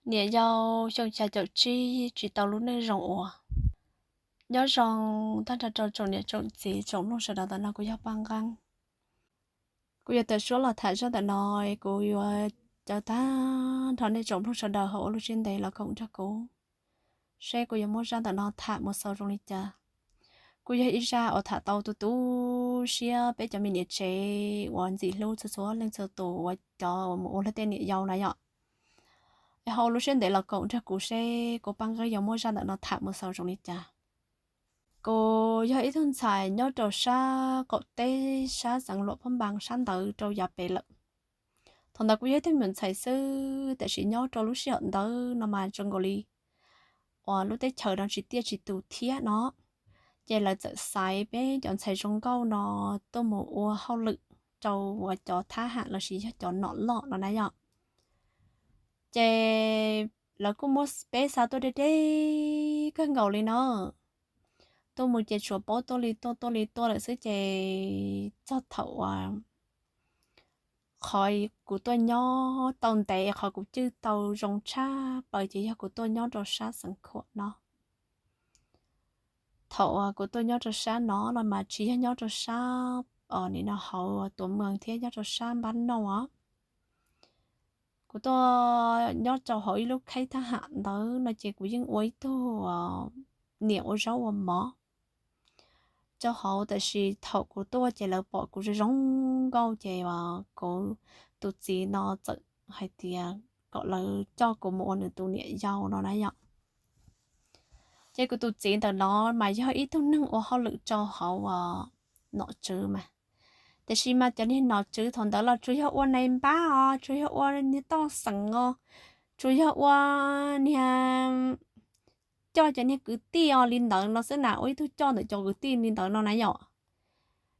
Niam yau xyoo xya caum tsib tsis tau lub neej zoo ua. Nyob zoo tag nrho rau tsoom niam tsoom txiv tsoom mloog sawv daws, ntawm no kuv yog Paj Nqeeb. Kuv yuav tawm suab los tham zaj ntawm no, kuv yuav caw tag nrho nej tsoom mloog sawv daws ho ua lub siab ntev los koom nrog kuv seb kuv yuav muab zaj ntawm no tham mus xaus zoo li cas. Kuj yog ib zaj uas tham tau tu tu siab peb cov me niam tsev uas ntxim hlub txhua txhua leej txhua tus uas cov uas mus ua luag tej niam yau na yom. Es ho ua lub siab ntev los koom nrog kuv seb kuv Paj Nqeeb yuav muab zaj ntawm no tham mus xaus zoo li cas. Kuv yog ib tug ntxhais nyob rau sab qaum teb sab xeev Luam Phab Npas sab ntawd rau yav pem lawm. Thaum ntawd kuv yog ib tug me nyuam ntxhais xwb, tiam sis nyob rau lub sij hawm ntawd no mas zoo nkaus li uas lub teb chaws no tsis tiaj tsis tus thiab no, ces lawv txawm xaiv peb cov ntxhais zoo nkauj no tuaj mus ua hauj lwm rau uas cov thab ham lossis yog cov nom loj no na yom. Ces lawv kuj muab peb xa tuaj deb deb kawg nkaus li no. Tuaj mus ces tsuas paub tuaj li tuaj tuaj li tuaj lawm xwb, ces txog thaum uas qhov kuv tuaj nyob tau ntev, qhov kuv cwj tau zoo tshaj plaws ces yog kuv tuaj nyob rau sab xeev Khuam no. Thaum uas kuv tuaj nyob rau sab no los mas tsis yog nyob rau sab, nim no hauv tuam mees thiab nyob rau sab npab noj os. Kuv tuaj nyob rau hauv ib lub khaib thab ham ntawd no ces kuv yeej ua ib tug niam ua zaub ua mov rau hauv, tiam sis thaum kuv tuaj ces lawv pom kuv zoo zoo nkauj ces kuv tus txiv no txawm hais tias kom lawv coj kuv mus ua nws tus niam yau no na yom. Ces kuv tus txiv ntawm no mas yog ib tug neeg ua hauj lwm rau hauv nom tswv mas, tiam sis mas cov niag nom tswv thaum ntawd los tsuas yog ua nais npab os, tsuas yog ua niag toj xeem os, tsuas yog ua niag coj cov niag kwv tij os li ntawd no xwb na, ua ib tug coj ntawm cov kwv tij li ntawd no na yom.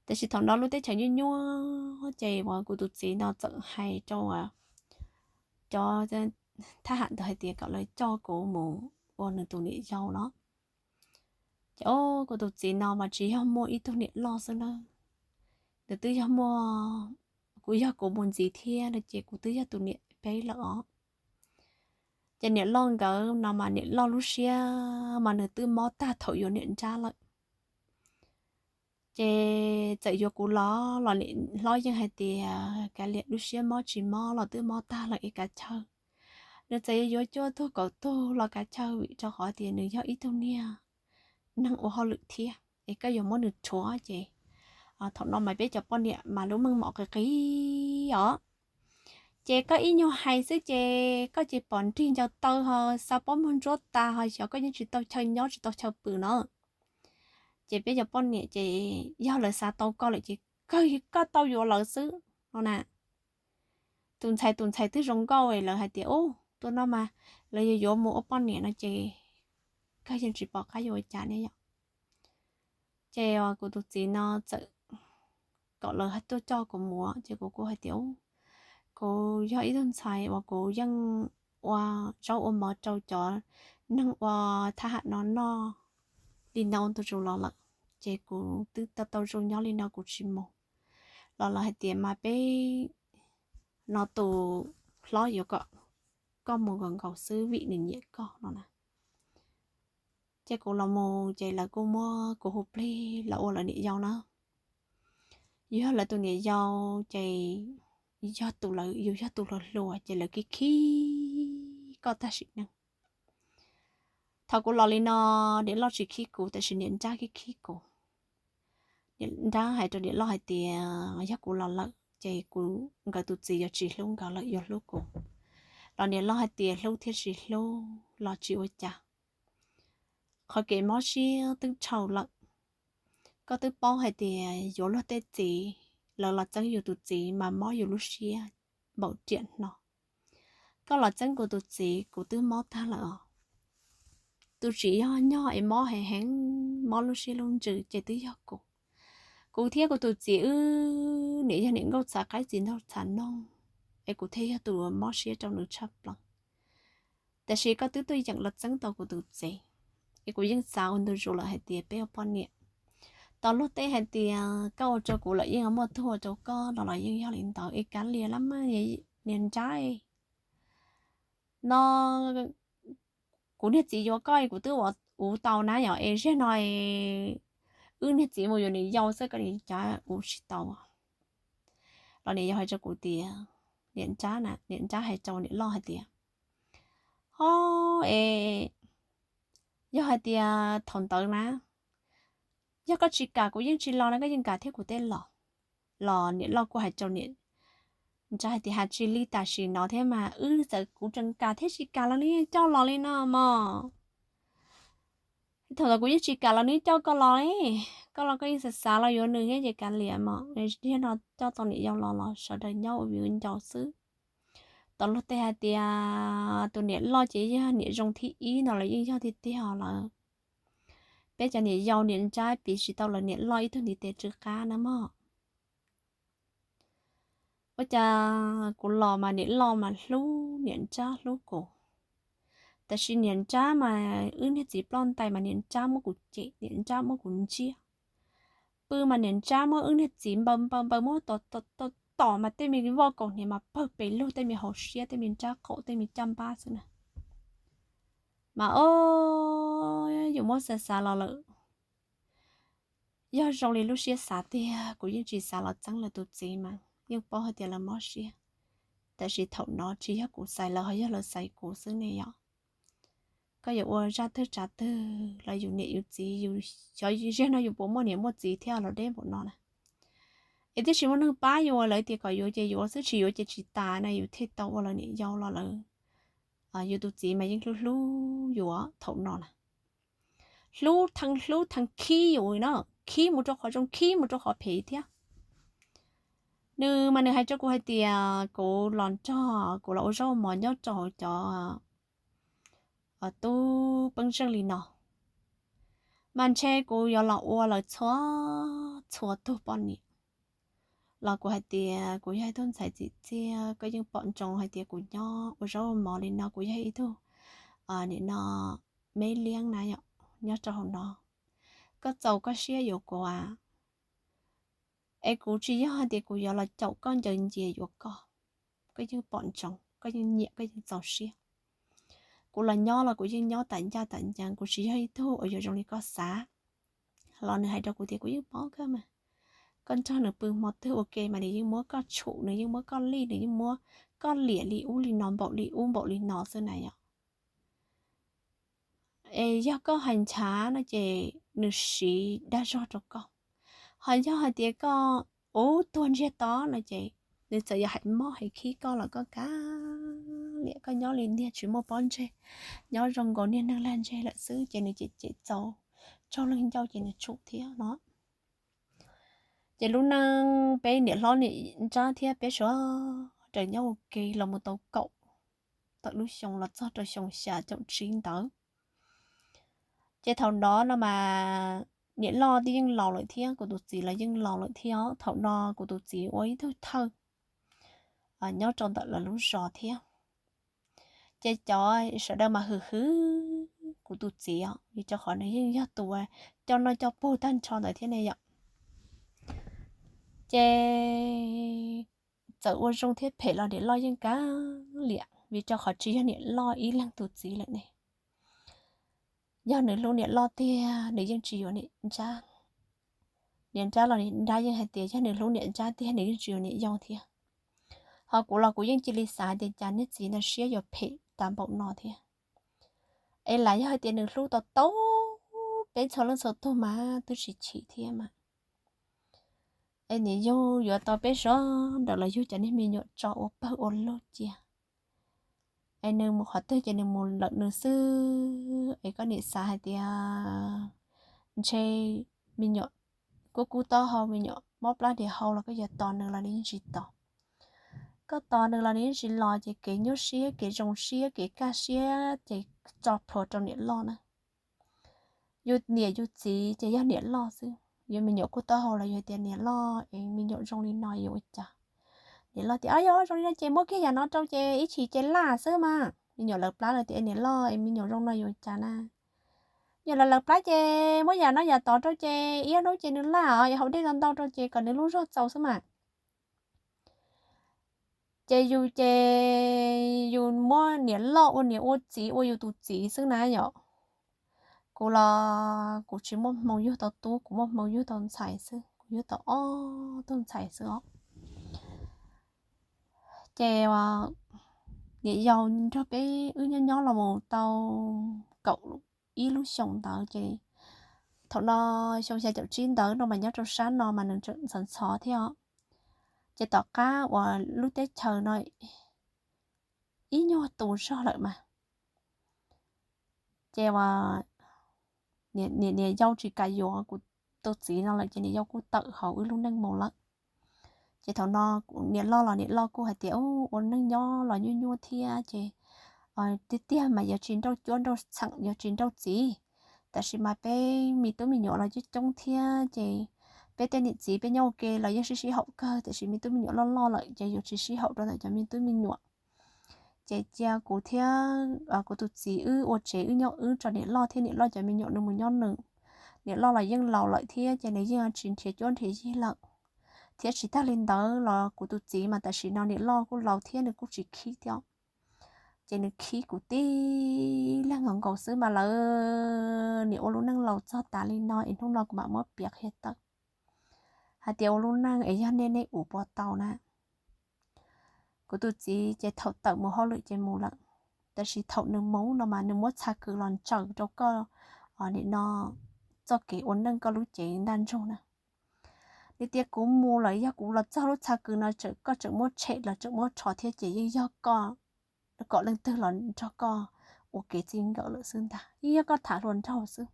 Tiam sis thaum no lub teb chaws nyuaj nyuaj ces uas kuv tus txiv no txawm hais rau cov thab ham ntawd hais tias kom lawv coj kuv mus ua nws tus niam yau no. Ces kuv tus txiv no mas tsis yog muaj ib tug niam loj xwb na, nws twb yog muaj, kuv yog kuv mus ntxiv thiab no ces kuv twb yog tus niam peb lawm os. Ces niam loj nkawd no mas niam loj lub siab mas nws twb mob tag thaum yuav niam nrab lawm. Ces txawm yuav kuv los los niam hlob yeej hais tias kav liam, lub siab mob tsis mob los twb mob tag lawm es kav chaw. Nws txawm yuav yuav cuaj tug kaum tug los kav chaw, vim rau qhov tias nws yog ib tug niag neeg ua hauj lwm thiab es koj yuav muab nws rhuav ces thaum no mas peb cov poj niam mas lub meej mom qis qis os. Ces koj ib nyuag hais xwb ces koj ces pom nrig ncaws taw ho xav pob muag ntsuab tas ho xyov koj yeej tsis tau chaw nyob tsis tau chaw pw no. Ces peb cov poj niam ces yog lawv xav tau koj lawm ces kawg koj tau yuav lawv xwb no na. Tus ntxhais tus ntxhais twb zoo nkauj es lawv hais tias ub, tus no mas lawv yuav yuav mus ua poj niam no ces kawg yeej tsis pom qab yuav ua cas ne yom. Ces kuv tus txiv no txawm kom lawv tuaj coj kuv mus ces kuv kuj hais tias ub, kuv yog ib tug ntxhais uas kuv yeej ua zaub ua mov rau cov neeg ua thab ham no noj li no ntu zus los lawm, ces kuv twb tau tau zoo nyob li no kuv tsis mus. Los lawv hais tias mas peb no tus hlob yuav kom koj mus nkaus nkaus xwb vim nws nyiam koj no na. Ces kuv los mus ces lawv kuj muab kuv hu plig los ua lawv niam yau na. Yus yog lawv tus niam yau ces yog tus lawv, yus yog tus hluas hluas ces lawv khib khib koj tag sim neej. Thaum kuv los li no, niam loj tsis khib kuv tiam sis niam nrab khib khib kuv. Niam nrab hais rau niam loj hais tias yog kuv los lawm ces kuv, nkawd tus txiv yuav tsis hlub nkawd lawm, yuav hlub kuv. Los niam loj hais tias hlub thiab tsis hlub los tsis ua cas, qhov kev mob siab twb dhau lawm. Koj twb paub hais tias yuav luag tej txiv, lawv los txeeb yus tus txiv mas mob yus lub siab npaum riam hno. Koj los txeeb kuv tus txiv kuv twb mob tag lawm os. Tus tsis yog nyog es mob heev heev, mob lub siab lub ntsws ces twb yog kuv. Kuv thiab kuv tus txiv wb niam yog niam nkauj txhav qaib txiv nraug txhav noog, es kuv thiaj yog tus mob siab rau nws tshaj plaws. Tiam sis koj twb tuaj yeem los txeeb tau kuv tus txiv, es kuv yeej xav ua ntu zus lawm hais tias peb ua poj niam. Tau luag tej hais tias koj ua rau kuv lawm yeej muaj tug ua rau koj no los yeej yog li ntawd es kav liam lawm mas niag nrab. no kuv niag txiv yuav koj kuv twb ua ua tau na yom, es ziag no wb niag txiv mus yuav niam yau xwb koj niam cov ua tsis tau. Los niam yau hais rau kuv tias, niam nrab na, niam nrab hais rau niam loj hais tias, o, es yog hais tias thaum ntawd na, yog koj tsis kam kuv yeej tsis los na, koj yeej kam thiab kuv tej los. Los niam loj kuj hais rau niam nrab hais tias, ha tsis li tam sim no thiab mas, wb txawm kuv tseem kam thiab tsis kam los nws yeej coj los li no mog. Thaum ntawd kuv yeej tsis kam los nws coj koj los li, koj los koj yeej xav xav los yuav nws thiab ces kav liam mog, ziag no coj tau niam yau los los sawv daws nyob ua viv ua ncaus xwb. Tau luag tej hais tias tus niam loj ces yog niam zoo thib ib no los yeej yog tiag tiag lawm. Peb cov niam yau niam nrab piv tsis tau lawv niam loj ib tug ntiv tes tsw qab na mog. Ua cas kuv los mas niam loj mas hlub, niam nrab hlub kuv. Tab sis niam nrab mas wb niag txiv ploj ntais mas niam nrab muab kuv cem, niam nrab muab kuv ntsiab. Pw mas niam nrab muab wb niag txiv npaws npaws npaws muab tom tom tom mas tej me voj kaus hniav mas pawg pes lug, tej me hauv siab, tej me nrab qaum, tej me caj npab xwb na. Mas o, yus muab xav xav los lawm, yog zoo li lub siab xav tiag kuv yeej tsis xav los txeeb lawv tus txiv mas yeej paub hais tias lawv mob siab. Tab sis thaum no tsis yog kuv xaiv lawv, ho yog lawv xaiv kuv xwb ne yom. Koj yuav ua zaj twg tsav twg los yus niam yus txiv, yus xyov ziag no yus puas muaj niam muaj txiv thiab los deb npaum no na. Es tib si muaj neeg pab yus, lawv tias kom yuav ces yuav xwb, tsis yuav ces tsis tas na, yus thiaj tau ua lawv niam yau los lawv, yus tus txiv mas yeej hlub hlub yus thaum no na. Hlub theej hlub theej khib yus no, khib mus rau qhov zoo khib mus rau qhov phem thiab. Nws mas nws hais rau kuv hais tias kuv los nrog kuv los ua zaub mov nyob rau hauv cov tub peeb zeej li no, mas ntshe kuv yuav los ua lawv txhua txhua tug poj niam. Los kuv hais tias kuv yog ib tug ntxhais txim txiaj, koj yeej pom ntsoov hais tias kuv nyob ua zaub ua mov li no, kuv yog ib tug nim no me liab na yom, nyob rau hauv no, koj txaus koj siab yuav kuv a. Es kuv tsis yog hais tias kuv yuav los caum koj ncaws ncias yuav koj, koj yeej pom ntsoov, koj yeej nyiam, koj yeej txaus siab. Kuv los nyob los kuv yeej nyob tam ncaj tam ncees, kuv tsis yog ib tug uas yuav zoo li koj xav. Los nws hais rau kuv tias kuv yeej paub kawg mas, koj nrog nws pw hmo twg ua ke mas nws yeej muab koj tshum, nws yeej muab koj lij, nws yeej muab koj liam li ub li no, npaum li ub npaum li no xwb na yom. Es yog koj hais nchav no ces nws siv dag zog rau koj, ho yog hais tias koj ub tuag ntsiag to no ces nws txawm yog hais mob hais khib koj los koj kav liam, koj nyob li niag tsis muaj pob ntseg, nyob zoo nkaus niag neeg lag ntseg lawm xwb, ces nws cem cem txaus tsaug leej ncauj ces nws tshum thiab no. Ces lub neej peb niam hlob niam nrab thiab peb sawv daws nyob ua ke los mus tau kaum tawm lub xyoo los txog rau xyoo xya caum tsib ntawd. Ces thaum ntawd no mas niam loj twb yeej laus lawm thiab, kuv tus txiv los yeej laus lawm thiab. Thaum no kuv tus txiv ua ib tug thawj nyob rau ntawm lawv lub zos thiab. Ces cov sawv daws mas hwm hwm kuv tus txiv os, vim rau qhov nws yeej yog tus coj noj coj pug tag nrho ntawd thiab ne yom. Ces txawm ua zoo thiab phem los niam loj yeej kav liam, vim rau qhov tsis yog niam loj ib leeg tus txiv lawm ne. Yog nws hlub niam loj tiag nws yeej tsis yuav niam nrab. Niam nrab los niam nrab yeej hais tias yog nws hlub niam nrab tiag nws yeej tsis yuav niam yau thiab. Ho kuv los kuv yeej cia li xav tias cas niag txiv ntawd siab yuav phem tas npaum no thiab. Es lam yog hais tias nws hlub tau tau peb txhua leej txhua tug mas twb tsis chim thiab mas. Es niam yug yuav tau peb sawv daws los yug cov niag me nyuam tso ua pawg ua lug cia. Es nws mus qhov twg ces nws mus lawm nws xwb. Es koj niam xav hais tias ntshe me nyuam kub kub taub hau, me nyuam mob plab dhia hau los koj yuav tos nws los nws yeej tsis tos. Koj tos nws los nws yeej tsis los ces kev nyuaj siab, kev zoo siab, kev kaj siab ces tso plhuav rau niam loj na. Yus niam yus txiv ces yog niam loj xwb. Yuav me nyuam kub taub hau los yus tias niam loj es me nyuam zoo li no yuav ua cas? Niam loj tias, o, yog zoo li no ces muab kiag yam no rau ces ib chim ces laj xwb mas. Me nyuam lawv plab los tias, niam loj es me nyuam zoo no yuav ua cas na? Me nyuam lawv lawv plab ces muab yam no yam tod rau ces ib hnub ces nws laj os, es haus dej ntau ntau rau ces kom nws lub zog txaus xwb mas. Ces yus ces yus muab niam loj ua niam ua txiv ua yus tus txiv xwb na yom. Kuv los kuv tsis muaj hmoo yug tau tub, kuv muaj hmoo yug tau ntxhais xwb, kuv yug tau ob tug ntxhais xwb os. Ces niam yau nrog peb wb nyob nyob los mus tau kaum ib lub xyoos ntawd ces thaum no xyoo xya caum tsib ntawd no mas nyob rau sab no mas nws tseem ntxhov ntxhov thiab os. Ces tom qab uas lub teb chaws no ib nyuag tu zog lawm mas ces niam yau tsis kam yuav kuv tus txiv no lawm ces niam yau kuj tawm hauv wb lub neej mus lawm. Ces thaum no niam loj los niam loj kuj hais tias ua neej nyob los nyuaj nyuaj thiab ces tiag tiag mas yuav tsis nrauj cuab nrauj txheem yuav tsis nrauj txiv. Tab sis mas peb me tub me nyuam los coob coob thiab ces peb tej niam txiv peb nyob ua ke los yeej sib sib haum kawg, tab sis me tub me nyuam loj loj lawm ces yuav tsis sib haum rau ntawm cov me tub me nyuam. Ces cia kuv thiab kuv tus txiv wb ua tsev wb nyob wb tso niam loj thiab niam loj cov me nyuam nws mus nyob nws. Niam loj los yeej laus lawm thiab ces nws yeej tsis nrhiav cuab nrhiav yig lawm. Thiab tsis tag li ntawd los kuv tus txiv mas tam sim no niam loj kuj laus thiab nws kuj tsis khib thiab. Ces nws khib kuv tib leeg nkaus nkaus xwb mas lawv niam ua lub neej laus txog tas li no es hnub no kuv mam muab piav qhia tawm hais tias ua lub neej es yog nej nej ua puas tau na. Kuv tus txiv ces thaum tawm mus hauj lwm ces mus lawm, tab sis thaum nws mus no mas nws muab txha kws los ntsaws rau koj nim no txoj kev ua neej koj lub cev ntaj ntsug na. Nws tias kuv mus lawm yog kuv los txog lub txha kws no koj tseem muab tshem los tseem muab rho thiab ces yeej yog koj kom leej twg los nrog koj ua kev txij nkawm lawm xwb ntag, yeej yog koj tham hluas nraug xwb.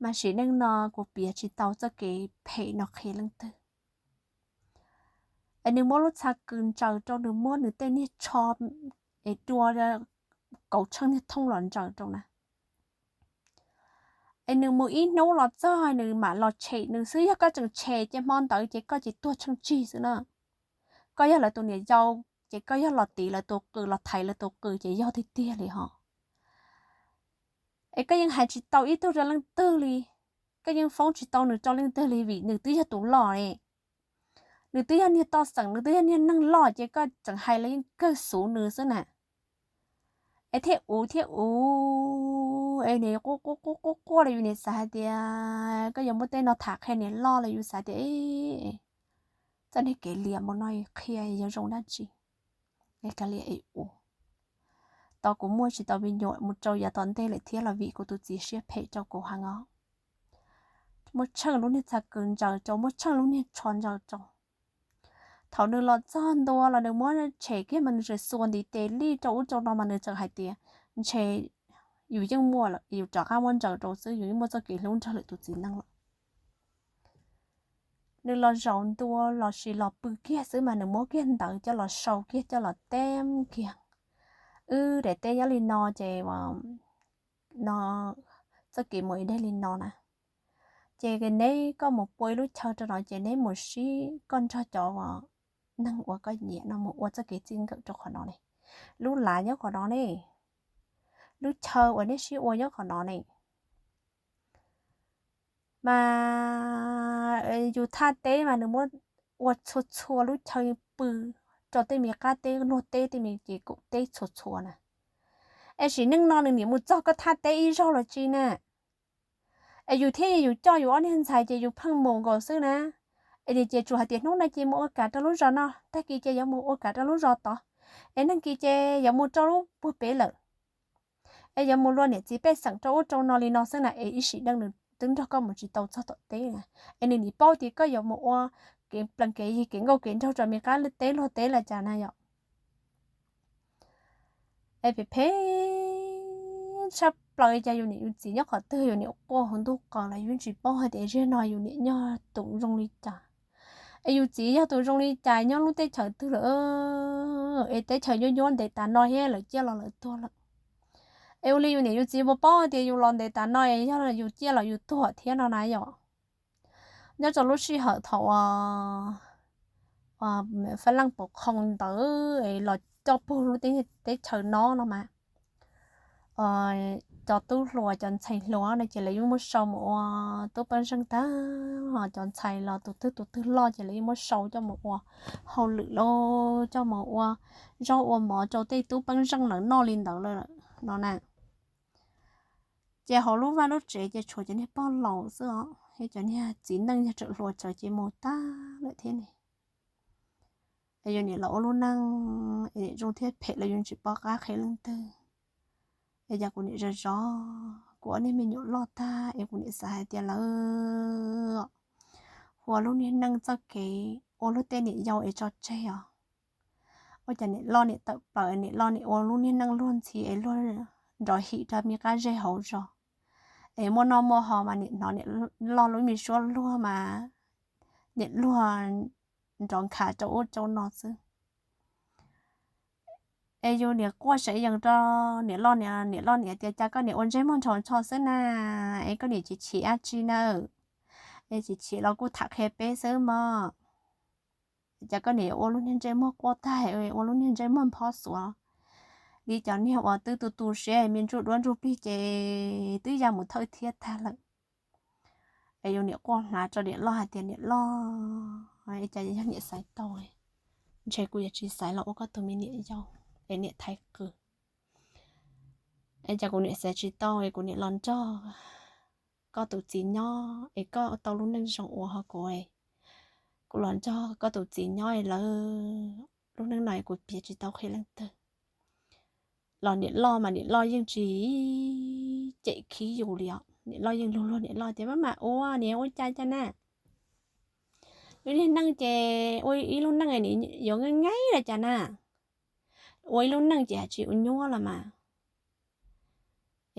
Mas sim neej no kuv piav tsis tau txoj kev phem no qhia leej twg. Es nws muab lub txha kws ntsaws rau, nws muab nws tej niag tsho es dua kauv tsheej niag thooj los ntsaws rau na. Es nws mus ib hnub los txog nws mam los tshem nws xwb, yog koj tseem tshem ces hmo ntawd ces koj ces tuag tsheej tsig xwb na. Koj yog lawv tus niam yau ces koj yog los tiv lawv tus qws los thaiv lawv tus qws ces yog tiag tiag li ho. Es koj yeej hais tsis tau ib tug rau leej twg li, koj yeej foob tsis tau nws rau leej twg li vim nws twb yog tus loj ne. Nws twb yog niag toj xeem, nws twb yog niag neeg loj ces koj tseem hais los yeej kawg xuv nws xwb na. Es thiaj uv thiaj uv es nws quaj quaj quaj quaj li yus niam xav hais tias koj yuav muab tej no tham qhia niam loj los yus xav tias txoj niag kev liam mus no qhia yuav zoo dab tsi. Kav liam es ua tau kuv muaj tsis tau me nyuam mus rau yav tom ntej lawm thiab los vim kuv tus txiv siab phem rau kuv heev os. Muab tsheej lub niag txha kws ntsaws rau, muab tsheej lub niag tsho ntsaws rau. Thaum nws los txog ntua los nws muab tshem kiag mas nws tseem xuas ntiv tes lij rau ub rau no mas nws tseem hais tias ntshe yus yeej muaj lawm, yus rov qab muab ntsaws rau xwb, yus yeej muaj txoj kev hlub nrog lwm tus txiv neej lawm. Nws los zaum ntua los sis los pw kiag xwb mas nws muab kiag ntawv coj los sau kiag coj los teb kiag. Wb daim teb nyob li no ces no txoj kev mus ib daim li no na. Ces neb koj mus pua ib lub chaw rau no ces neb mus sib koj nrog cov neeg uas koj nyiam no mus ua txoj kev txij nkawm rau qhov no ne. Lub lav nyob qhov no ne, lub chaw uas neb sib ua nyob qhov no ne. Mas yus thaj teb mas nws muab ua txhua txhua lub chaw pw rau tej me qab teb luag teb tej me ces kaum teb txhua txhua na. Es sim neej no nws niam mus txog koj thaj teb ib zaug los tsis na. Es yus thiab yus coj yus ob niag ntxhais ces yus pheej mus nkaus xwb na. Es nws ces tsuas hais tias hnub no ces mus ua kam rau lub zos no, tag kis ces yuav mus ua kam rau lub zos tod, es nag kis ces yuav mus rau lub puag pem lawm. Es yuav mus luag niam txiv pej xeem rau ub rau no li no xwb na, es ib sim neej nws twb nrog koj mus tsis tau txog tom teb na. Es nws nim paub tias koj yuav mus ua kev plees kev yig kev nkauj kev nraug rau me qab teb luag teb los cas na yom. Es phem phem tshaj plaws cas yus niam yus txiv nyob qhov twg, yus niam quaj hauv ntuj qos los yus tsis paub hais tias zaum no yus niam yog tus zoo li cas. Es yus txiv yog tus zoo li cas, nyob lub teb chaws twg lawm, es teb chaws nyuaj nyuaj ntev tas no thiab lawv ciaj los lawv tuag lawm. Es ua li yus niam yus txiv puas paub tias yus los ntev tas no es yog yus ciaj los yus tuag thiab no na yom. Nyob rau lub sij hawm thaum fab laj pov qhoo ntawd los coj puag lub teb chaws no no mas cov tub hluas cov ntxhais hluas no ces lawv yeej muab sau mus ua tub peeb zeej tag. Cov ntxhais los tus twg tus twg loj ces lawv yeej muab sau coj mus ua hauj lwm los coj mus ua zaub ua mov rau tej tub peeb zeej lawv noj li ntawd lawm no na. Ces hauv lub vaj lub tsev ces tshuav cov niag pog laus xwb os, cov niag txiv neej yog tseem hluas tsawv ces mus tag lawm thiab ne. Es yus niam los ua lub neej es niam zoo thiab phem los yus tsis paub qab qhia leej twg. Es cas kuv niam zov zov kuv ob niag me nyuam loj tag es kuv niam xav hais tias lawv hu ua lub niag neej txoj kev ua luag tej niam yau es tso tseg os. Ua cas niam loj niam tawm plaws, niam loj niam ua lub niag neej luag ntxhi es luag nrov him rau me qab zej hauv zos, es muaj noj muaj haus mas niam hnov niam loj lub me suab luag mas niam luag nrov nkhav rau ub rau no xwb. Es yus niam quaj seev yees rau niam loj niam, niam loj niam tias cas koj niam ua ntsej muag nrhau ntsho xwb na, es koj niam chim chim dab tsi na, es chim chim los kuj tham qhia peb xwb mog. Cas koj niam yuav ua lub niag ntsej muag quaj tag, ua lub niag ntsej muag nphob xuav li cov niag uas twb tu tu siab me ntsuj duab ntsuj plig ces twb ya mus thawj thiab tag lawm. Es yus niam quaj hlav rau niam loj hais tias niam loj, es cas yog niam xaiv tau, ntshe kuv yuav tsis xaiv los ua koj tus me niam yau, es niam thaiv qw. Es cas kuv niam xaiv tsis tau es kuv niam los nrog koj tus txiv nyob es koj tau lub neej zoo ua ho kuv, kuv los nrog koj tus txiv nyob es lawv lub neej no es kuv piav tsis tau qhia leej twg. Los niam loj mas niam loj yeej tsis cem khib yus li os, niam loj yeej luag luag niam loj tias maj mam ua, niam ua cas cas na. Lub niag neej ces ua ib lub neej yuav nqaij nqaij los cas na, ua ib lub neej ces haj tsis ua nyuaj los mas.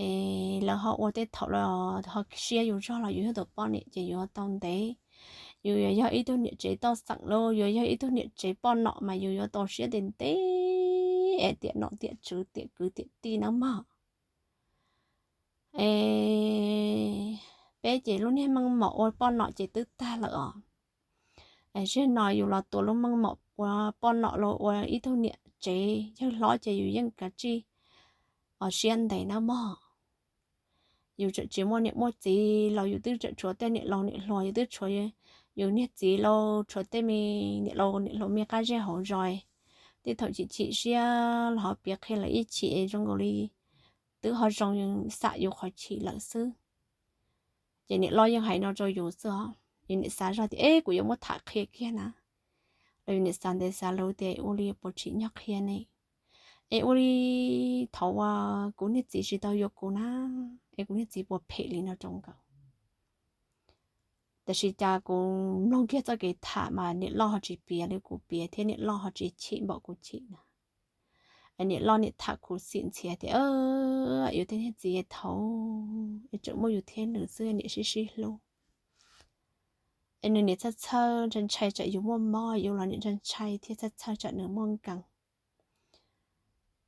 Es lawv ho ua tej thaum los ho siab yus zog los yus yog tus poj niam ces yus yuav tau ntev, yus yuav yog ib tug niam tsev toj xeem los yus yog ib tug niam tsev poj nom mas yus yuav tau siab ntev ntev es tiam nom tiam tswv tiam kwv tiam tij nawb mog. Es peb ces lub niag meej mom ua poj nom ces twb tag lawm os. Zaum no yus los tuav lub meej mom ua poj nom los ua ib tug niam tsev yawg hlob ces yus yeej kav tsij siab ntev nawb mog. Yus tseem tsis muaj niam muaj txiv los yus twb tseem tshuav tej niam laus niam hluas, yus twb tshuav yus niag txiv los tshuav tej me niam laus niam hluas me qab zej hauv zos. Tej thaum chim chim siab los ho piav qhia lawv ib chim es zoo nkaus li twb ho zoo xam yus qhov chim lawm xwb. Ces niam loj yeej hais no rau yus xwb os, yus niam xav zog tias es kuv yuav muab tham qhia kiag na. Los yus niam xav ntev xav luv tias ua li puas tsim nyog qhia ne, es ua li thaum uas kuv niag txiv tsis tau yuav kuv na, es kuv niag txiv puas phem li no rau nkawd. Tab sis cas kuv mloog kiag txoj kev tham mas niam loj ho tsis piav li kuv piav thiab niam loj ho tsis chim npaum kuv chim na. Niam loj niam tham khuv xim ntxhias tias yus tej niag txiv thaum es tseem muaj yus thiab nws xwb niam sib sib hlub. Es nws niam txhawj txhawj ntshai ntshai tsam yus muaj mob, yus los niam ntshai ntshai thiab txhawj txhawj tsam nws muaj nkees.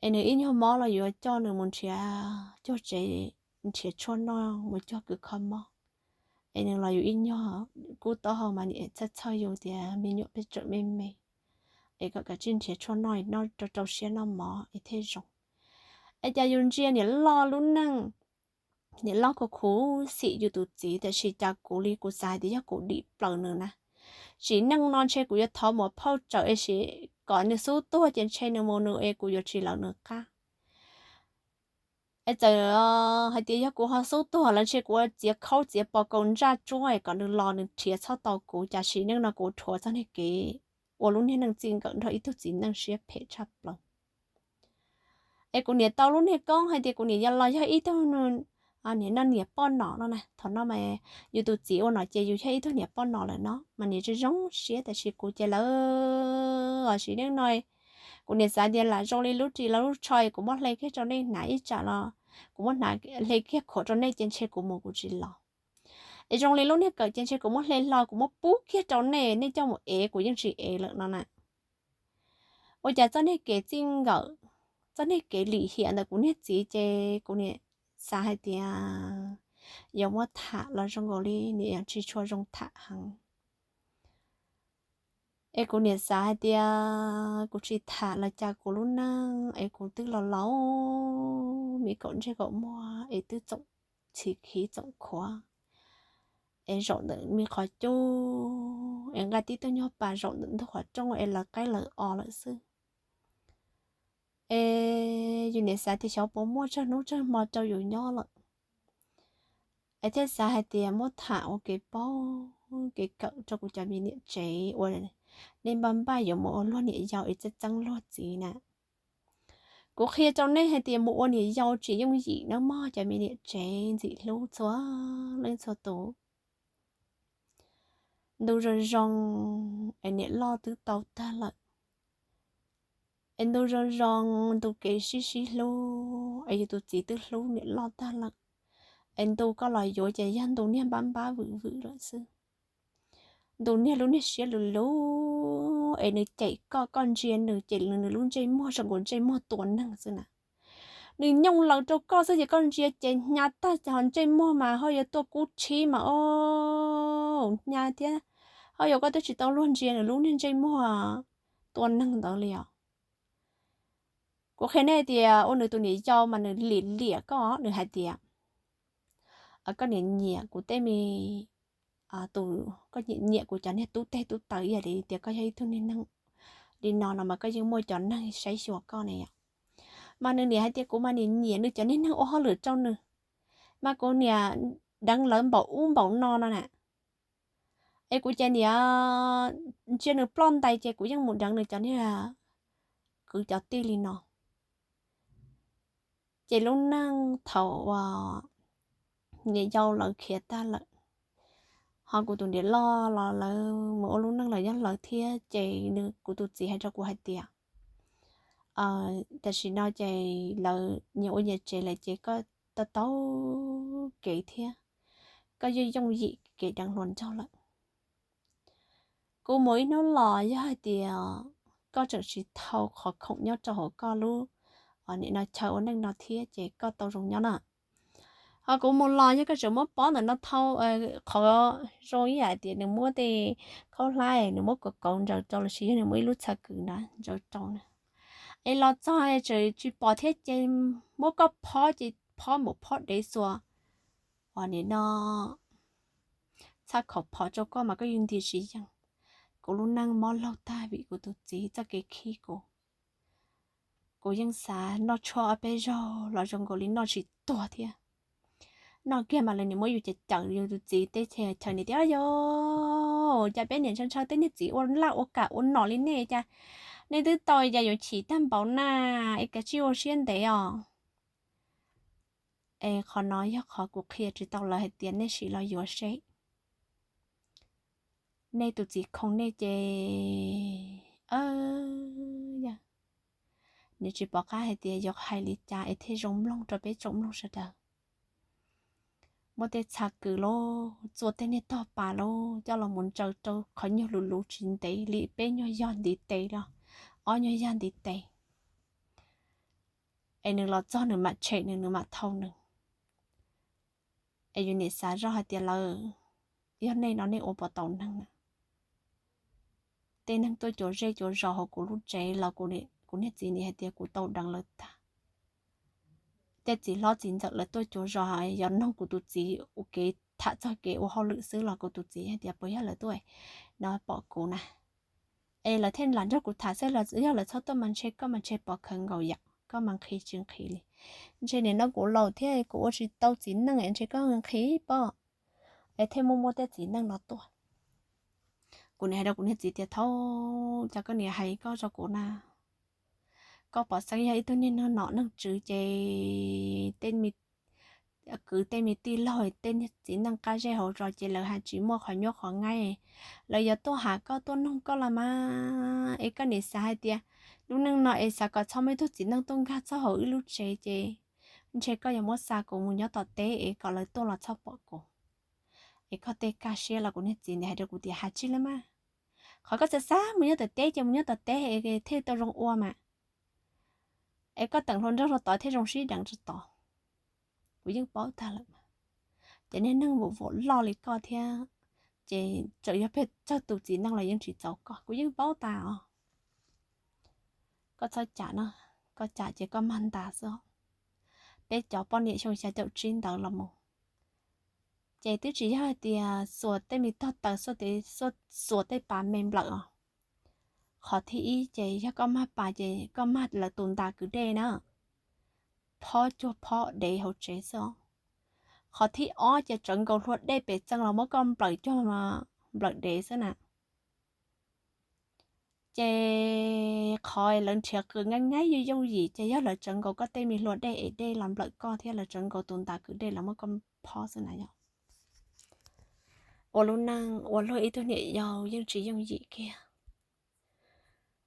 Es nws ib nyuag mob los yuav coj nws mus nrhiav cuag tsev, nrhiav tshuaj noj mus cuag kws kho mob. Es nws los yus ib nyuag kub taub hau mas niam txhawj txhawj yus tias me nyuam peb tseem me me, es kom kav tsij nrhiav tshuaj noj noj rau rau siab noj mov es thiaj zoo. Es cas yus ntsia niam loj lub neej, niam loj khuv khuv xim yus tus txiv, tab sis cas kuv li kuv xav hais tias yog kuv dim plaws nws na. Tsim neej no ntshe kuv yuav thov muam phauj tsawm es sim kom nws xub tuag ces ntshe nws mus nws es kuv yuav tsis lawv nws qab. Es txawm hais tias yog kuv ho xub tuag lawm ntshe kuv ua txiav khaub txiav pos kaus ntsaj tsuab es kom nws los nws nrhiav txhob tau kuv, cas sim neej no kuv rhuav txoj niag kev ua lub niag neej txij nkawm nrog ib tug txiv neej siab phem tshaj plaws. Es kuv niam tau lub niag koob hais tias kuv niam los yog ib tug niam noj niam poj nom no na. Thaum no mas yus tus txiv ua nom ces yus yog ib tug niam poj nom lawm no mas niam zoo zoo siab, tab sis kuv ces lawv os sim neej no kuv niam xav tias lam zoo li lub ris los lub tsho es kuv muab hle kiag rau nej hnav ib tsam los kuv muab hle kiag khuam rau nej ces ntshe kuv mus kuv tsis los. Es zoo li lub niag kawm ces ntshe kuv muab hle hlo kuv muab pub kiag rau nej, nej coj mus ev kuv yeej tsis ev lawm no na. Ua cas txoj niag kev txij nkawm, txoj niag kev lim hiam ntawm kuv niag txiv ces kuv niam xav hais tias yuav muab tham los zoo nkaus li niam tsis tshua zoo tham heev. Es kuv niam xav hais tias kuv tsis tham los cas kuv lub neej es kuv twb los laus me kaum ntsej kaum muag es twb txoom txhim khiv txoom khuav, es zaum ntawm me qhov cub es nqa tib tug nyuag pas zaum ntawm ntug qhov rooj es lawv qaib lawv os lawm xwb. Es yus niam xav tias xyov puas muaj tsawg hnub tsawg hmo rau yus nyob lawm, es thiaj xav hais tias muab tham ua kev paub kev kawm rau kuv cov me niam tsev uas nej npaj npaj yuav mus ua luag niam yau es txeeb txeeb luag txiv na. Kuv qhia rau nej hais tias mus ua niam yau tsis yooj yim nawb mog cov me niam tsev ntxim hlub txhua leej txhua tus. Ntu zoo zoo es niam loj twb tau tag lawm, es ntu zoo zoo ntu kev sib sib hlub es yus tus txiv twb hlub niam loj tag lawm, es ntu koj los yuav ces yog ntu niag npab npab vwm vwm lawm xwb. Ntu niag lub niag siab luv luv es nws cem koj, koj ntsia nws ces nws lub ntsej muag zoo nkaus ntsej muag tua neeg xwb na. Nws nyooj laws rau koj xwb ces koj ntsia ces hnyav tag ces ho ntsej muag mas ho yuav tuaj kub tshib mas o, hnyav thiab. Ho yuav koj twb tsis tau luag ntsia nws lub niag ntsej muag tua neeg ntawd li os. Kuv qhia nej tias ua nws tus niam yau mas nws liam liam koj, nws hais tias koj niam nyiam kuv tej me, tus, koj nyiam nyiam kuv cov niag tub teg tub taws ib yam li tias koj yog ib tug niag neeg li no no mas koj yeej muaj cov neeg saib xyuas koj ne yom. Mas nws niam hais tias kuv mas niam nyiam nws cov niag neeg ua hauj lwm rau nws, mas kuv niam deev lawv npaum ub npaum no no na. Es kuv ces niam ntsia nws ploj ntais ces kuv yeej mus deev nws cov niag kwv cov tij li no. Ces lub neej thaum uas niam yau lawv khiav tag lawm, ho kuv tus niam loj los lawv mus ua lub neej lawm nyob lawv thiab ces nws, kuv tus txiv hais rau kuv hais tias tam sim no ces lawv nyias ua nyias tsev lawm ces koj tau taug kev thiab, koj yeej yooj yim kev deev hluas nraug lawm. Kuv mus ib hnub los yog hais tias koj tseem tsis thau qhov khoom nyob rau hauv koj lub, nim no chaw ua neej no thiab ces koj tau zoo nyob na. Ho kuv mus los yog koj tseem muab pob ntawm no thau, qhov zoo ib yam tias nws muab tej khaub hlab nws muab kauv kauv ntsaws rau los sis yog nws muab ib lub txha kws na ntsaws rau na, es los txog tseem tsis pom thiab ces muab koj phob ces phob npaum phob dev xuas, ua nim no txhaj khaum phom rau koj mas koj yeej nti tsis yeej. Kuv lub neej mob laug tag vim kuv tus txiv txoj kev khib kuv. Kuv yeej xav noj tshuaj ob peb zaug los zoo nkaus li noj tsis tuag thiab. Noj kiag mas lawv nim muab yus cawm cawm, yus tus txiv teb chaws chaws nim tias, Yos, cas peb niam ntshaw ntshaw tej niag txiv ua laj ua kam ua nom li nej cas, nej twb tau cas yuav chim tag npaum na, es kav tsij ua siab ntev os. Es qhov no yog qhov kuv qhia tsis tau lawv hais tias nej sim los yuav seb. Nej tus txiv khoo nej ces, yog, nws tsis pom qab hais tias yuav hais li cas es thiaj zoo mloog rau peb tsoom mloog sawv daws. Muab tej txha kws lauj, txua tej niag tog pas lauj, coj los mus ntsaws rau qhov nyuag luv luv tsis ntev li peb nyuag yog ntiv tes los ob nyuag yog ntiv tes. Es nws los txog nws mam tshem nws, nws mam thau nws. Es yus nim xav zoj hais tias lawv, yog nej no nej ua puas tau neeg na. Tej neeg tuaj cuav zej cuav zos hauv kuv lub tsev los kuv niag txiv nim hais tias kuv tau deev lawv tag. Tej txiv hlob txiv ntxawm lawv tuaj cuav zos yog noog kuv tus txiv ua kev tham txog kev ua hauj lwm xwb los kuv tus txiv hais tias puas yog lawv tuaj no pom kuv na. Es lawv thiaj lam nrog kuv tham xwb, yog lawv txhob tuaj mas ntshe koj mas ntshe pov khawv nkaus yam, koj mas nqhis tsis nqhis li. Ntshe nim no kuv laus thiab kuv ua tsis tau txiv neej ntshe koj nqhis pob. Es thiaj muaj muaj tej txiv neej no tuaj. Kuv nim hais rau kuv niag txiv tias thaub, cas koj nim hais koj rau kuv na. Koj pom xeeb yog ib tug niag neeg nom neeg tswv ces tej kwv tej me tij laug tej niag txiv neej qab zej hauv zos ces lawv hais tsis muaj qhov nyuaj qhov nqaij, lawv yuav tuaj ham koj tuaj noog koj los mas. Es koj nim xav hais tias lub neej no es xav kom txhob muaj ib tug txiv neej tuaj nkag txog hauv wb lub tsev ces ntshe koj yuav muab xa kuv mus nyob tom teb es kom lawv tuaj los txhob pom kuv. Es koj tej kaj siab los kuv niag txiv nim hais rau kuv tias hais tsis li mas. Qhov koj xav xav mus nyob tom teb ces mus nyob tom teb es thiaj tau zoo ua mas. Es koj teem hluas nraug rau tod thiaj zoo sib deev rau tod. Kuv yeej paub tag lawm mas. Ces niag neeg vum vum loj li koj thiab, ces txawm yog peb tsawg tus txiv neej los yeej tsis txaus koj, kuv yeej paub tas os. Koj txhob cam no, koj cam ces koj mag ntas xwb. peb cov poj niam xyoo xya caum tsib ntawd los mus. Ces twb tsis yog hais tias xuas tej me tog taws, xuas tej pas me nplawm os. Qhov thib ib ces yog koj mag pas ces koj mag lawv tus ntas kwv dej na, phob cuag phob dev hauv tsev xwb os. Qhov thib ob ces tsawv nkaus hlua dej pem txee los muab koj nplawm cuag nplawm dev xwb na. Ces qhov lawv nrhiav qws nyaib nyaib yooj yooj yim ces yog lawv tsawv nkaus koj tej me hlua dej es dej los nplawm koj thiab lawv tsawv nkaus tus ntas kwv dej los muab koj phob xwb na yom. Ua lub neej ua luag ib tug niam yau yeej tsis yooj yim kiag.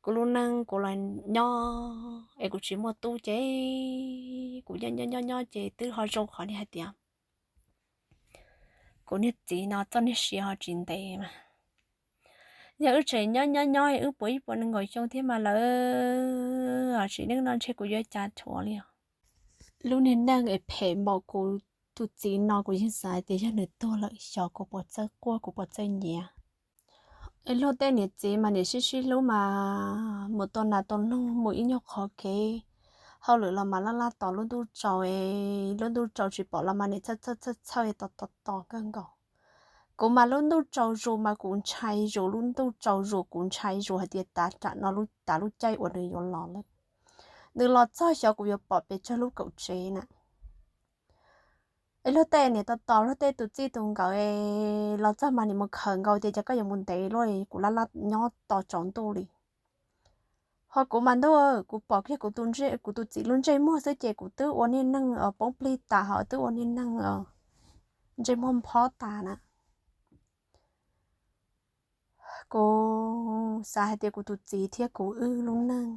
Kuv lub neej kuv los nyob es kuv tsis muaj tub ces kuv nyob nyob nyob nyob ces twb ho zoo qhov niag hais tias kuv niag txiv no txoj niag sia ho tsis ntev mas. Yog wb tseem nyob nyob nyob wb puas ib puas nees nkaum xyoo thiab mas lawv ho tsis neej no ntshe kuv yuav cas rhuav li os. Lub niag neej es phem npaum kuv tus txiv no kuv yeej xav tias yog nws tuag lawm xyov kuv puas txawj quaj kuv puas txawj nyiav. Es luag tej niam txiv mas niam sib sib hlub mas mus tua nas tua noog mus ib nyuag qhov kev, hauj lwm los mas laj laj tos lub ntuj tsaus, lub ntuj tsaus tsis pom los mas niam txhawj txhawj txhawj txhawj tos tos tos kawg nkaus. Kuv mas lub ntuj tsaus zus mas kuv ntshai zus, lub ntuj tsaus zus kuv ntshai zus hais tias tav tsam no lub, tav lub caij uas nws yuav los lawm. Nws los txog xyov kuv yuav pom pes tsawg lub kaum tsev na. Es luag tej niam tos tos luag tej tus txij tus nkawm los txog mas niam mus khawm nkaus tias cas koj yuav mus ntev luaj, kuv laj laj nyob tos tsaus ntuj li. Ho kuv mas ntuj, kuv pom kiag kuv tus txiv lub ntsej muag xwb ces kuv twb ua niag neeg poob plig tas, ho twb ua niag neeg ntsej muag nphob tas na. Kuv xav hais tias kuv tus txiv thiab kuv wb lub neej,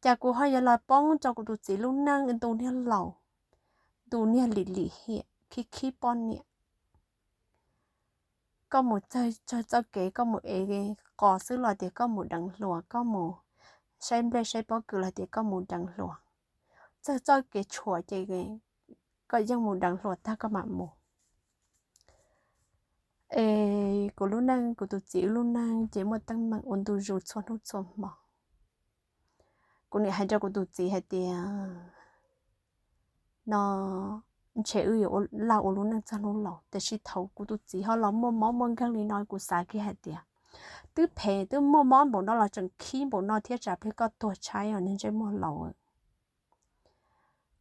cas kuv ho yuav los poob rau kuv tus txiv lub neej ntu niag laus, ntu niag lim lim hiam khib khib poj niam. Koj mus txawg txoj kev koj mus ev qos xwb los tias koj mus deev hluas, koj mus saib nplej saib pob kws los tias koj mus deev hluas. Txawg txoj kev tshuam ces koj yeej mus deev hluas tag koj mam mus. Es kuv lub neej, kuv tus txiv wb lub neej ces muaj teeb meem ua ntu zus txhua hnub txhua hmo. Kuv niam hais rau kuv tus txiv hais tias, no ntshe wb yuav laj ua lub neej txog hnub laus, tiam sis thaum kuv tus txiv ho los muaj mob muaj nkeeg li no kuv xav kiag hais tias, twb phem twb muaj mob npaum no los tseem khib npaum no thiab, tsam pliag koj tuag tshaib os niag ntsej muag laus.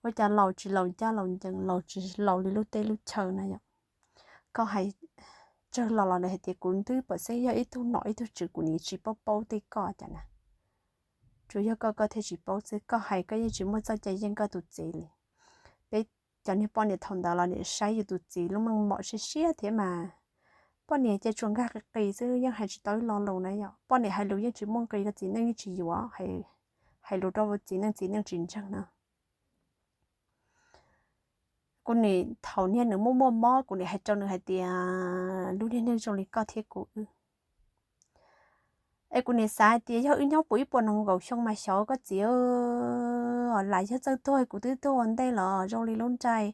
Ua cas laus tsis laus ncaj laus ncees, laus tsis laus li lub teb lub chaw na yom. Koj hais tsawg los los nws hais tias kuv twb pom xeeb yog ib tug nom ib tug tswv kuv nim tsis paub paub tej koj cas na. Tsuas yog koj koj thiaj tsis paub xwb, koj hais koj yeej tsis muaj txoj cai yeej koj tus txiv li. Peb cov niag poj niam thaum ntawd los nim saib yus tus txiv lub meej mom siab siab thiab mas. Poj niam ces tsuas nkag qis qis xwb yeej hais tsis tau ib lo lus na yom, poj niam hais lus yeej tsis muaj nqis, koj txiv neej yeej tsis yuav, hais lus rau txiv neej txiv neej tsis ntseeg na. Kuv nim thaum niag nws muaj muaj mob kuv nim hais rau nws hais tias, lub niag neej zoo li koj thiab kuv wb. Es kuv nim xav hais tias yog wb nyob puas ib puas nees nkaum xyoo mas xyov koj txiv, lam yog txawj tuag kuv twb tuag ua ntej los zoo li lub nraim,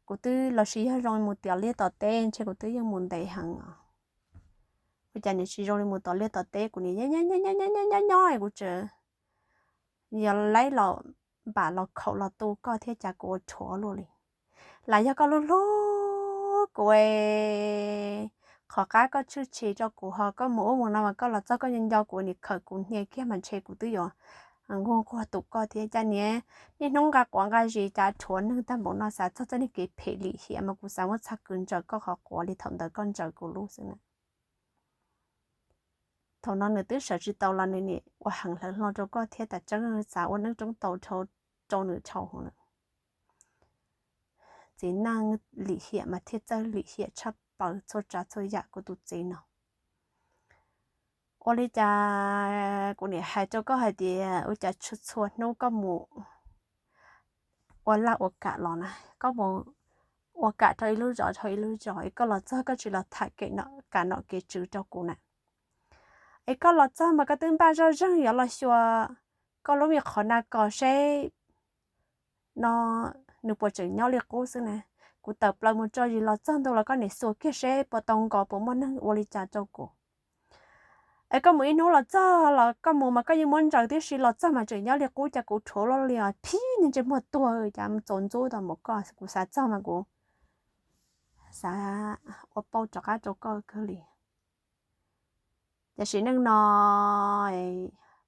kuv twb los sis yog zoo li mus tom liaj tom teb ntshe kuv twb yeej mus ntev heev os. Ua cas nim tsis zoo li mus tom liaj tom teb, kuv nim nyob nyob nyob nyob kuv tseem yog laib los npam los khaum los tu koj thiab cas kuv ua rhuav luaj li. Lam yog koj hlub hlub kuv, qhov qab koj tshwj tshis rau kuv ho koj mus ub mus no mas koj los txog koj nco nco kuv nim khawm kuv hnia kiag mas ntshe kuv twb yuav nquag nquag tus koj thiab. Cas niaj hnub nqa quav nqa zis cas rhuav neeg tag npaum no, xav txog txoj niag kev phem lim hiam mas kuv xav muab txhaj kws ntsaws koj qhov quav li thaum ntawd koj ntsaws kuv lub xwb na. Thaum no nws twb sawv tsis tau los nws nim ua heev hlawv hlo rau koj thiab, tas tseeb xav ua neej roob tau rau nws dhau lawm. Txiv neej lim hiam mas thiaj txawj lim hiam tshaj plaws txhua tsav txhua yam kuv tus txiv no. Ua li cas kuv nim hais rau koj hais tias ua cas txhua txhua hnub koj mus ua laj ua kam los na, koj mus ua kam rau ib lub zos rau ib lub zos es koj los txog koj tsis los tham kev kam nom kev tswv rau kuv na. Es koj los txog mas koj twb npaj zoj zeeg yuav los xyuas koj lub me qhov na kos seb no nws puas tseem nyob li qub xwb na. Kuv tawm plaws mus tso zis los txog ntua los koj nim xuas kiag seb puas tau nkos puas muaj neeg ua li cas rau kuv. Es koj mus ib hnub los txog los koj mus mas koj yeej muab ntsaws tib si, los txog mas tseem nyob li qub, cas kuv rhuav luaj li os, phib niag ntsej muag tuag, cas txaus ntxub tau mus koj. Kuv xav txog mas kuv xav ua pauj rov qab rau koj kawg li. Tiam sis neej no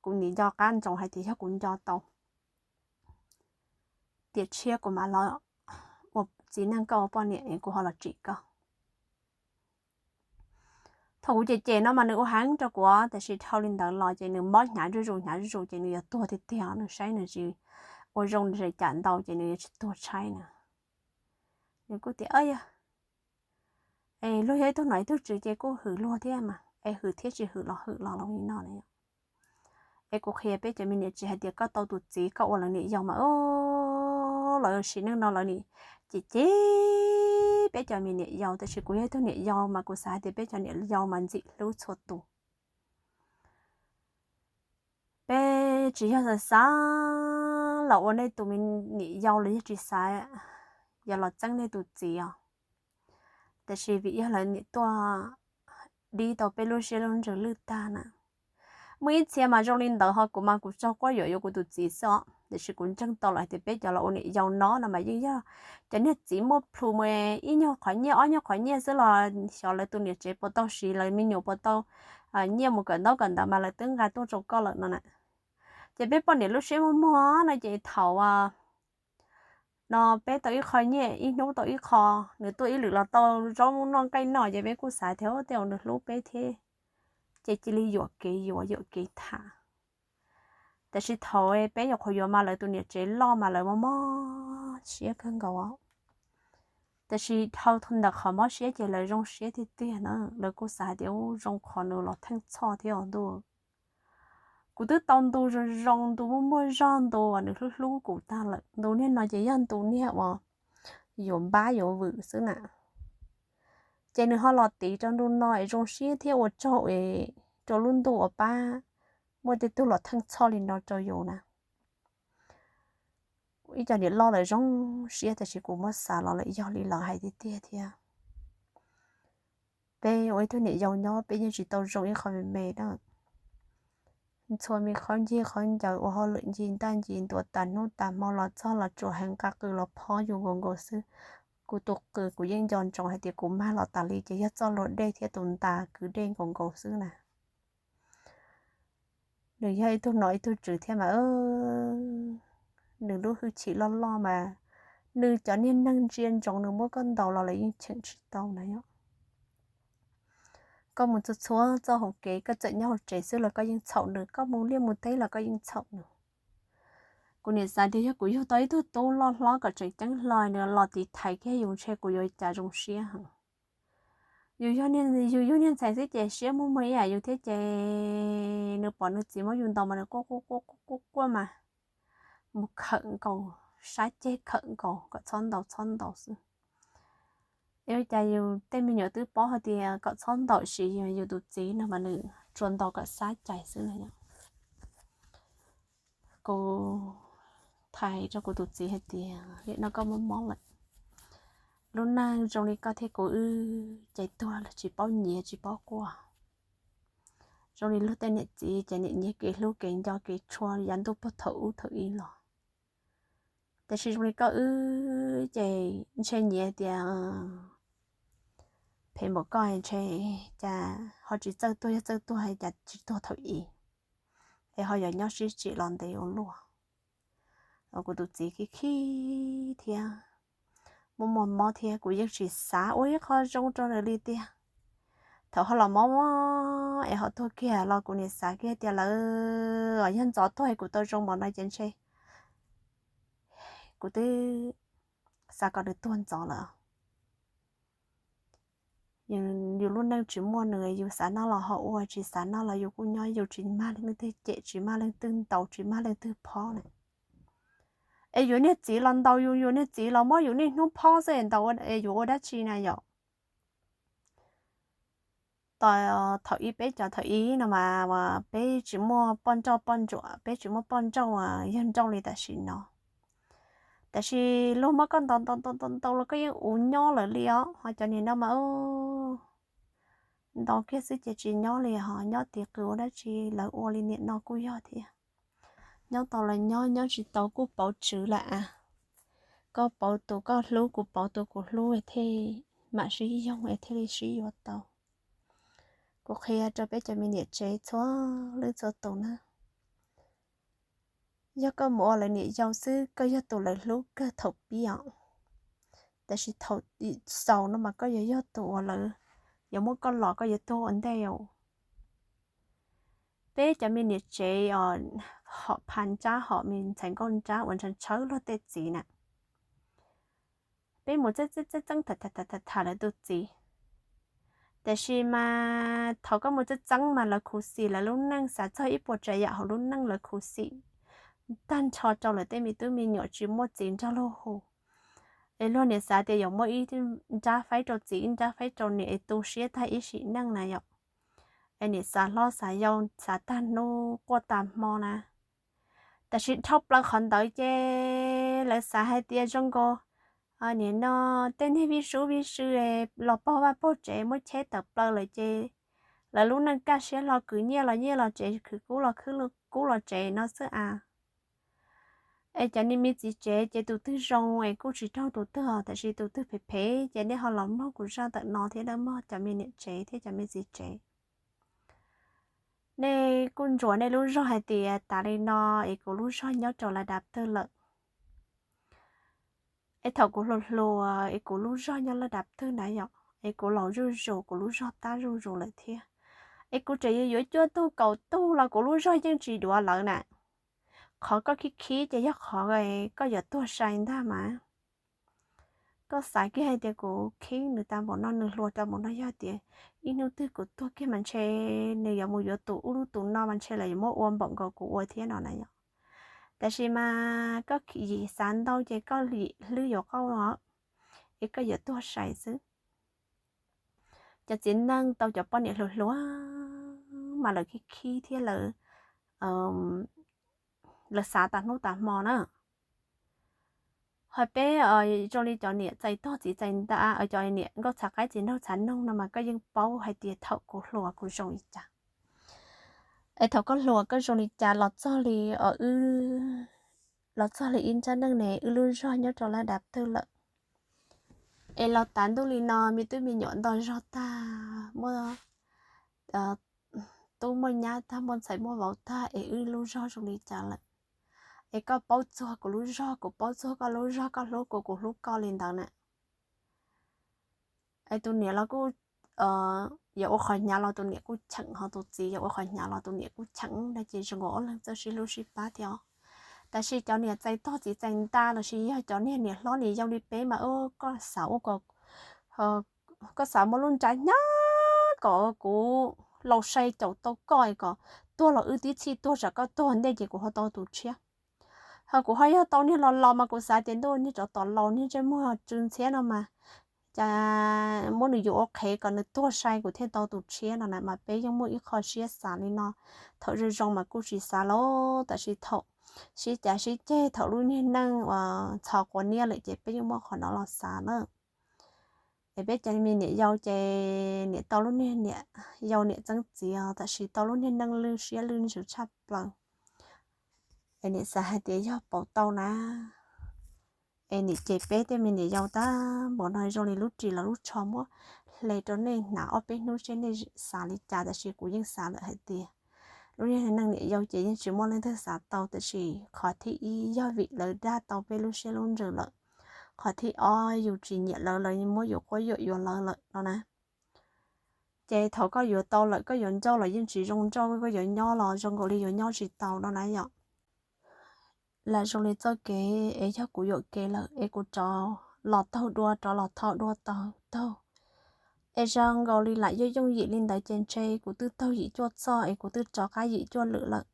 kuv nim nco qab ntsoov hais tias yog kuv nco tau tiam tshiab kuv mam los ua txiv neej koj ua poj niam es kuv ho los tsim koj. Thaum kuv cem cem no mas nws ua heev rau kuv, tiam sis dhau li ntawd los ces nws mob hnyav zuj zus hnyav zuj zus ces nws yuav tuag tiag tiag, nws saib nws tsis ua zoo nws tseem cam ntau ces nws yuav tsis tuag tshaib na. Nws kuj tias, Es luag yog ib tug nom ib tug tswv ces kuj hwm luag thiab mas, es hwm thiab tsis hwm los hwm los li no na. Es kuv qhia peb cov me niam tsev hais tias koj tau tus txiv koj ua lawv niam yau mas, o, lawv sim neej no lawv nim cem cem peb cov me niam yau, tiam sis kuv yog ib tug niam yau mas kuv xav hais tias peb cov niam yau mas ntxim hlub txhua tus. Peb tsis yog xav xav los ua nej tus me niam yau los yog tsis xav yuav los txeeb nej tus txiv os, tiam sis vim yog lawv niam tuaj dib tau peb lub siab lub ntsws lwj tag na. Muaj ib txhia mas zoo li ntawd ho kuv mas kuv tsaug quab yuam yuav kuv tus txiv xwb os, tiam sis kuv ntseeg tau lawm hais tias peb cov los ua niam yau no no mas yeej yog cov niag txiv muaj plhus mus ib nyuag qhov nyiaj ob nyuag qhov nyiaj xwb los xyov lawv tus niam tsev puas tau siv, lawv me nyuam puas tau nyiaj mus kawm ntaub kawm ntawv mas lawv twb nqa tuaj rau koj lawm no na. Ces peb poj niam lub siab muag muag no ces thaum no peb tau ib qho nyiaj ib hnub tau ib qho, nws tuaj ib lwm los tau zaub noj nqaij noj ces peb kuj xav tias tej zaum nws hlub peb thiab, ces cia li yuam kev yuav yuam kev tham. Tiam sis thaum peb nyuam qhuav yuav mas lawv tus niam tsev loj mas lawv mob mob siab kawg nkaus. Tiam sis dhau ntawm qhov mob siab ces lawv zoo siab tiag tiag na, lawv kuj xav hais tias ub zoo qhov nws los theej txhoj thiab os ntuj. Kuv twb tau ntu zoo zoo, ntu muaj muaj zog, ntu uas nws hlub hlub kuv tag lawm, ntu niag no ces yog ntu niag uas yuav npab yuav vwm xwb na. Ces nws ho los tiv rau ntu no es zoo siab thiab ua tsaug es rau lub ntuj uas pab muaj tej tug los theej txhoj li no rau yus na. Ib co niam loj lawm zoo siab, tiam sis kuv muab xav los lawm yog li lawv hais tiag tiag thiab. Peb ua ib tug niam yau nyob peb yeej tsis tau zoo ib qho me me na. Txhua me qhov ncig qhov ncaws ua hauj lwm ncig ntaj ncig ntuav tas hnub tas hmo los txog los tsuas heev, nqa qws los phob yus nkaus nkaus xwb. Kuv tus qws kuv yeej nco ntsoov hais tias kuv mag los tas li ces yog txoj hlua dej thiab tus ntas kwv dej nkaus nkaus xwb na. Nws yog ib tug nom ib tug tswv thiab mas, nws lub hwj chim loj loj mas, nws cov niag neeg ntsia ntsoov nws muab koj ntaus los lawv yeej cheem tsis tau na yom. Koj mus txhua txhua txoj hauv kev, koj txawm nyob hauv tsev xwb los koj yeej txhaum nws, koj mus liaj mus teb los koj yeej txhaum nws. Kuv niam xav tias yog kuv yug tau ib tug tub loj hlob kom tseem ceeb hlo nws los tiv thaiv kiag yus ntshe kuv yuav cas zoo siab heev. Yus yug niag ntxhais xwb ces siab muag muag ib yam yus thiab ces nws pom nws txiv muab yus ntaus mas nws quaj quaj quaj quaj quaj mas mus khawm nkaus, sab ceg khawm nkaus kom txhob ntaus txhob ntaus xwb. Es ua cas yus tej me nyuam twb paub hais tias kom txhob ntaus sis yus tus txiv no mas nws tsuas ntaus kom sab cais xwb na yom. Kuv thaij rau kuv tus txiv hais tias nim no koj mob mob lawm, lub neej zoo li koj thiab kuv wb ces tuag los tsis paub nyiav tsis paub quaj. Zoo li luag tej niam txiv ces niam nyiag kev hlub kev nco kev tshua yav ntuj puag thaum ub thaum ub los. Tiam sis zoo li koj wb ces ntshe nyiav tias phem npaum koj ntshe cas ho tsis txawj tuag, yog txawj tuag cas tsis tuag thaum ub, es ho yuav nyob sib tsim los ntev ua luaj. Kuv tus txiv khib khib thiab muaj muaj mob thiab kuv yeej tsis xav ua ib qho zoo rau nws li tiag. Thaum ho los mob es ho tuag kiag los kuv niam xav kiag tias lawv yog ntxov tuag kuv tau zoo npaum no ces ntshe kuv twb xav kom nws tuag ntxov lawm. Yus lub neej tsis muaj nws, yus xav noj los ho ua, tsis xav noj los yus kuj nyob, yus tsis mag leej twg cem, tsis mag leej twg ntaus, tsis mag leej twg phob na. Es yus niag txiv los ntaus yus, yus niag txiv los muab yus niaj hnub phob xwb es ntaus es yus ua dab tsi na yom? Thaum ub peb cov thaum ub no mas peb tsis muaj poj nrauj poj ntsuam, peb tsis muaj poj nrauj yawg nrauj li tam sim no. Tiam sis luag muab koj ntaus ntaus ntaus ntaus los koj yeej ua nyob lawm li os. Ho cov niag no mas ntau kiag xwb ces tsis nyob li ho, nyob tim qws ua dab tsi, lawv ua li niam no kuj yog thiab. Nyob tau los nyob, nyob tsis tau kuj pauv tswv lawm a. Koj pauv tus koj hlub, kuv pauv tus kuv hlub es thiaj mam sib yoog es thiaj li sib yuav tau. Kuv qhia rau peb cov me niam tsev txhua leej txhua tus na, yog koj mus ua lawv niam yau xwb koj yog tus lawv hlub kawg thaum pib os, tab sis thaum xaus no mas koj yuav yog tus uas lawv yuav muab koj los koj yuav tuag ua ntej os. Peb cov me niam tsev os, hom pha nrab hom me ntxhais nkauj nrab uas ntshaw ntshaw luag tej txiv na, peb mus txeeb txeeb txeeb tham tham lawv tus txiv. Tiam sis mas thaum koj mus txeeb txeeb mas lawv khuv xim, lawv lub neej xav txog ib puas tsav yam hauv lub neej lawv khuv xim tag nrho rau lawv tej me tub me nyuam tsis muaj txiv nrog luag hu. Es luag niam xav tias yuav muab ib nrab faib rau txiv ib nrab faib rau niam es tu siab tag ib sim neej na yom. Es niam xav hlob xav yau xav tag hnub quaj tag hmo na. Tab sis dhau plaws qhov ntawd ces lawv xav hais tias zoo nkaus nim no tej niag vij sub vij sw los pog vaj pog tsev muab cheb tawm plaws lawm ces lawv lub neej kaj siab hlo, khwv nyiaj los nyiaj los tsev, khwv kub los khwv kub los tsev no xwb a. Es cov niag me txiv tsev ces tus twg zoo es kuj tsis raug tus twg, tab sis tus twg phem phem ces nej ho los mloog kuv zaj ntawm no thiab nawb mog cov me niam tsev thiab cov me txiv tsev. Nej kuj ntsuas nej lub zog hais tias tas li no es kuv lub zog nyob rau lawv dab twg lawm. Es thaum kuv hluas hluas es kuv lub zog nyob lawv dab twg na yom, es kuv laus zuj zus kuv lub zog tab zuj zus lawm thiab. Es kuv tseem yuav yuav cuaj tug kaum tug los kuv lub zog yeej tsis duav lawv na. Qhov koj khib khib ces yog qhov koj yuav tuag sai ntag mas. Koj xav kiag hais tias kuv khib nws tas npaum no nws hluas tas npaum no, yog tias ib hnub twg kuv tuag kiag mas ntshe nws yuav mus yuav tus ub lub tus no mas ntshe lawv yuav muab ua npaum nkaus kuv ua thiab no na yom. Tab sis mas koj yim xav ntau ces koj yim hlwb yuav qauj os, es koj yuav tuag sai xwb. Cov txiv neej tau cov poj niam hluas hluas mas lawv khib khib thiab lawv, lawv xav tas hnub tas hmo na. Ho peb zoo li cov niam txais tog txiv txais nta, cov niam nkauj txhav qaib txiv nraug txhav noog no mas koj yeej paub hais tias thaum kuv hluas kuv zoo li cas. Es thaum koj hluas koj zoo li cas los txog li, wb los txog li ib nrab neej ne wb lub zog nyob rau lawv dab twg lawm. Es los tav ntuj li no me tub me nyuam nto zog tag, muaj tub muaj nyab tag, muaj ntxhais muaj vauv tag es wb lub zog zoo li cas lawm. Es koj paub txog kuv lub zog, kuv paub txog koj lub zog, koj hlub kuv, kuv hlub koj li ntawd na. Es tus niam los kuj yuav ua qhov hnyav los tus niam kuj cheem, ho tus txiv yuav ua qhov hnyav los tus niam kuj cheem, no ces zoo nkaus ob leeg txawj sib hlub sib pab thiab. Tab sis cov niam txais tog txiv txais nta lossis yog cov niag niam hlob niam yau li peb mas koj xav ua, koj xav muaj lub nra hnyav kom kuv laus sai caum tau koj kom tuag los wb tib txhij tuag, tsam koj tuag ntej ces kuv ho tau tus tshiab. Ho kuv ho yog tau niag los laus mas kuv xav tias ntuj niag tsov tom laus niag ntsej muag tsw ntxhiab no mas, cas muab nws yuam ua qhev kom nws tuag sai kuv thiaj tau tus tshiab no na. Mas peb yeej muaj ib qho siab xav li no, thaum zoo zoo mas kuj tsis xav lauj, tab sis thaum sib cav sib ceg thaum lub niag neej uas ntxhov quav niab lawm ces peb yeej muaj qhov no los xav na. Es peb cov me niam yau ces niam tau lub niag niam yau niam txeeb txiv, tab sis tau lub niag neej lwj siab lwj ntsws tshaj plaws. Es niam xav hais tias yog pauv tau na, es niam ces peb tej me niam yau tab npaum no zoo li lub ris los lub tsho muab hle rau nej hnav ob peb hnub seb nej xav li cas, tab sis kuv yeej xav lawm hais tias lub niag neej niam yau ces yeej tsis muaj leej twg xav tau, tab sis qhov thib ib yog vim lawv dag tau peb lub siab lub ntsws lawm, qhov thib ob yus tsis nyiam lawv, lawv muab yus quab yuam yuav lawv lawm no na. Ces thaum koj yuav tau lawm koj yuav ncauj los yeej tsis zoo ncauj, koj yuav nyob los zoo nkaus li yuav nyob tsis tau no na yom. Lam zoo li txoj kev es yog kuv yuam kev lawm es kuv rov los taug dua, rov los tho dua taug taug. Es zoo nkaus li lam yooj yooj yim li ntawd ces ntshe kuv twb taug yim cuaj txoj es kuv twb rov qab yim cuaj lwm lawm.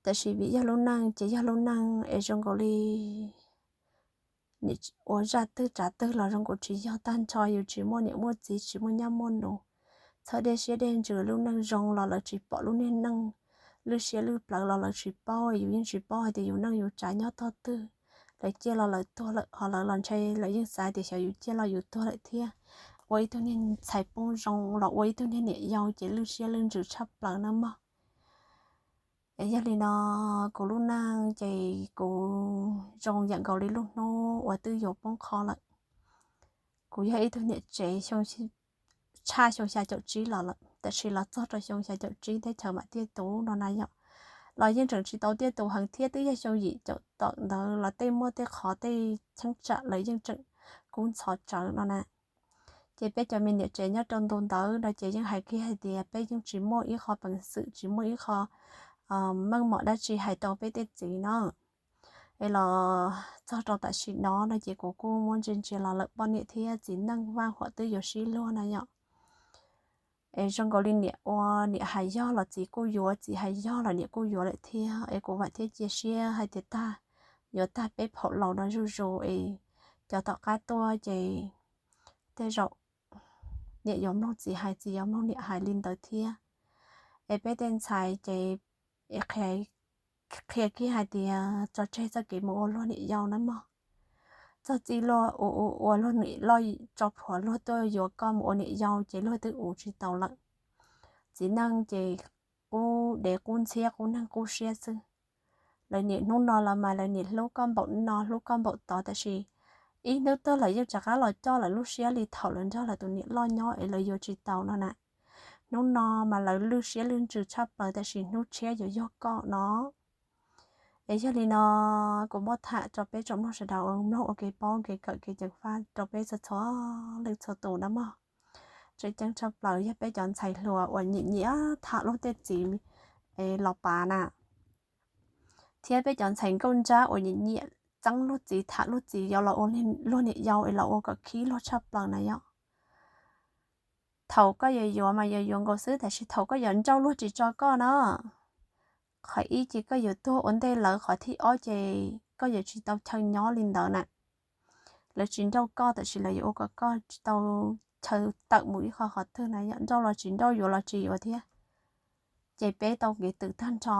Tab sis vim yog lub neej ces yog lub neej es zoo nkaus li ua zaj twg tsav twg los zoo nkaus tsis yog tag nrho, yus tsis muaj niam muaj txiv tsis muaj nyab muaj nus, txhawb dej siab dej ntsws lub neej zoo los lawv tsis pom, lub niag neej lwj siab lwj plawv los lawv tsis paub, yus yeej tsis paub hais tias yus neej yus tsav nyob tog twg. Lawv ciaj los lawv tuag lawm, ho lawv los ntshe lawv yeej xav tias xyov yus ciaj los yus tuag lawm thiab. ua ib tug niag ntxhais poob zoo los ua ib tug niag niam yau ces lwj siab lwj ntsws tshaj plaws na mog. Es yog li no, kuv lub neej ces kuv zoo yam nkaus li lub hnub uas twb yuav poob qho lawm. Kuv yog ib tug niam tsev tshaj xyoo xya caum tsib los lawm, tab sis los txog rau xyoo xya caum tsib teb chaws mam tiaj tus no na yom. Los yeej tseem tsis tau tiaj tus heev thiab, twb yog xyoo yim caum tawm ntawd los tej muaj tej qhov tej cheeb tsam lawv yeej tseem kub ntxhov tsawv no na. Ces peb cov me niam tsev nyob rau ntu ntawd no ces yeej hais kiag hais tias peb yeej tsis muaj ib qho peev xwm, tsis muaj ib qho meej mom dab tsi hais rau peb tej txiv no. Es los txog rau tam sim no no ces kuv kuj muab ntsia ntsia los lawm poj niam thiab txiv neej vaj huam twb yuav sib luag na yom. Es zoo nkaus li niam ua niam hais yog los txiv kuj yuav, txiv hais yog los niam kuj yuav lawm thiab. Es kuv vam thiab cia siab hais tias tag, yuav tag peb phaum laus no zuj zus es cov tom qab tuaj ces tej zaum niam yuav mloog txiv hais, txiv yuav mloog niam hais li ntawd thiab. Es peb tej ntxhais ces qhia kiag hais tias tso tseg txoj kev mus ua luag niam yau na mog. Txog txij luag ua ua luag niam loj, tso plhuav luag tuaj yuav koj mus ua niam yau ces luag twb ua tsis tau lawm. Txiv neej ces qub dev qub ntxhiab, qub neeg qub siab xwb. Lawv niam hnub no los mas lawv niam hlub koj npaum no hlub koj npaum tod, tab sis ib hnub twg lawv yeej rov qab los coj lawv lub siab li thaum lawv nrog lawv tus niam loj nyob es lawv yuav tsis tau no na. Hnub no mas lawv lwj siab lwj ntsws tshaj plaws, tab sis hnub tshiab yuav yog koj no. Es yog li no, kuv muab tham rau peb tsoom mloog sawv daws ua mloog ua kev paub kev kawm kev ceev faj rau peb txhua txhua leej txhua tus na mog. Tseem ceeb tshaj plaws yog peb cov ntxhais hluas uas nyiam nyiam tham luag tej txiv es los pav na, thiab peb cov ntxhais nkauj nrab uas nyiam nyiam txeeb luag txiv, tham luag txiv yuav los ua luag niam yau es los ua kom khib luag tshaj plaws na yom. Thaum koj yuav yuav mas yuav yuav nkaus xwb, tab sis thaum koj yuav nrauj luag tsis tso koj no, qhov ib ces koj yuav tuag ua ntej lawv, qhov thib ob ces koj yuav tsis tau chaw nyob li ntawd na. Lawv tsis nrauj koj, tab sis lawv yuav ua kom koj tsis tau chaw tawm mus ib qho qhov twg na yom, nrauj los tsis nrauj, yuav los tsis yuav thiab. Ces peb tau kev twm tag nrho.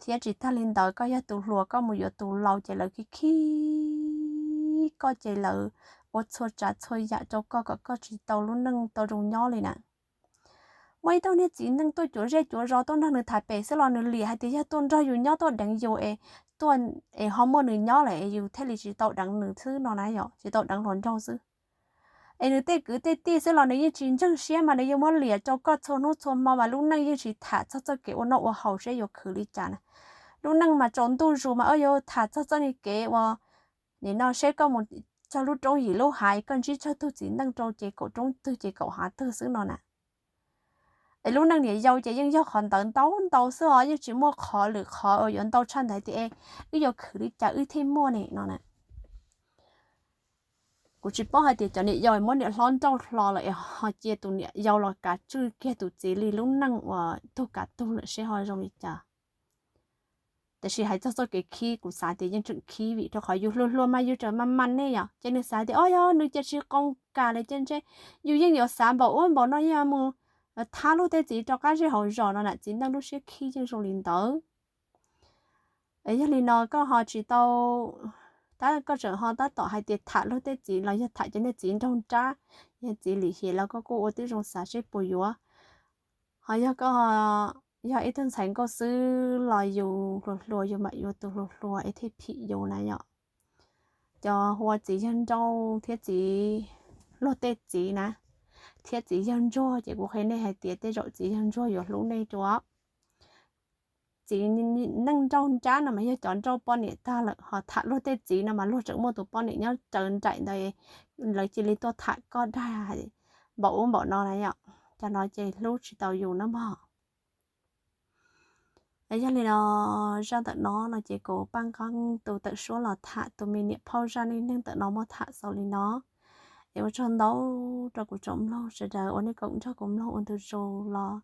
Thiab tsis tag li ntawd, koj yog tus hluas koj mus yuav tus laus ces lawv khib khib koj ces lawv ua txhua tsav txhua yam rau koj kom koj tsis tau lub neej tau zoo nyob li na. Muaj ib tug niag txiv neej tuaj cuav zej cuav zos tuaj nrog nws tham pem xwb los nws liam hais tias yog tuaj nrog yus nyob tuaj deev yus es tuaj es ho muaj nws nyob lawm es yus thiaj li tsis tau deev nws xwb no na yom, tsis tau deev hluas nraug xwb. Es nws tej kwv tej tij xwb los nws yeej tsis ntseeg siab mas nws yeej muab liam rau koj txhua hnub txhua hmo mas lub neej yeej tsis tham txog txoj kev ua noj ua haus seb yuav khwv li cas na. Lub neej mas tsaus ntuj zus mas yuav tham txog txoj niag kev ua nim no seb koj mus txog lub roob yim lub hav koj ntsib tsawg tug txiv neej rau ces kaum roob twg ces kaum hav twg xwb no na. Es lub neej niam yau ces yeej yog qhov ntawd ntau ntau xwb os, yeej tsis muaj qhov lwm qhov uas yuav ntau tshaj ntawd tias wb yuav khwv li cas wb thiaj muaj ne no na. Kuv tsis paub hais tias cov niam yau muab niam hlob nrauj hlo lawm es ho cia tus niam yau los kav tswj kiag tus txiv li lub neej uas tug kav tug lawm seb ho zoo li cas. Tiam sis hais txog txoj kev khib kuv xav tias yeej tseem khib vim rau qhov yus hluas hluas mas yus tseem mas mas nej yom, ces nws xav tias o yog nws cia tsis qoo kam li ces ntshe yus yeej yuav xav npaum ub npaum no yeej mus thab luag tej txiv rau qab zej hauv zos no na, txiv neej lub siab khib yeej zoo li ntawd. Yog li no koj ho tsis tau, tab koj tseem ho tab tom hais tias tham luag tej txiv los yog tham cov niag txiv nraug nrab, yog txiv lim hiam los koj kuj ua tib zoo xav seb puas yuav. Ho yog koj yog ib tug ntxhais nkauj xwb los yus hluas hluas yus mam yuav tus hluas hluas es thiaj phim yus na yom. Cov hu ua txiv yawg nrauj thiab txiv, luag tej txiv na, thiab txiv yawg ntsuag ces kuv qhia nej hais tias tej zaum txiv yawg ntsuag yuav hlub nej dua. Txiv neej nraug nrab no mas yog cov nrauj poj niam tag lawm, ho tham luag tej txiv no mas luag tseem muaj tus poj niam nyob raws nraim ntawd, lawv cia li tuaj tham koj dag npaum ub npaum no na yom. Cov no ces hlub tsis tau yus na mog. Yog li no, zaj ntawm no no ces kuv Paj Nqeeb tus tawm suab los tham tus me niam phauj zaj neej neeg ntawm no muab tham xaus li no. Es ua tsaug ntau rau kuv tsoom mloog sawv daws uas nej koom nrog kuv mloog ua ntu zus los.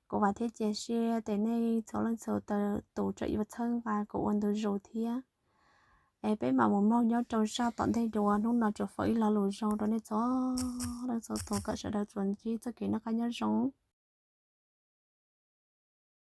Kuv vam thiab cia siab tias nej txhua leej txhua tus tseem yuav txhawb nqa kuv ua ntu zus thiab. Es peb mam mus mloog nyob rau zaj tom ntej dua, hnub no tsuas foom ib lo lus zoo rau nej txhua leej txhua tus kom sawv daws tsuas ntsib txoj kev noj qab nyob zoo.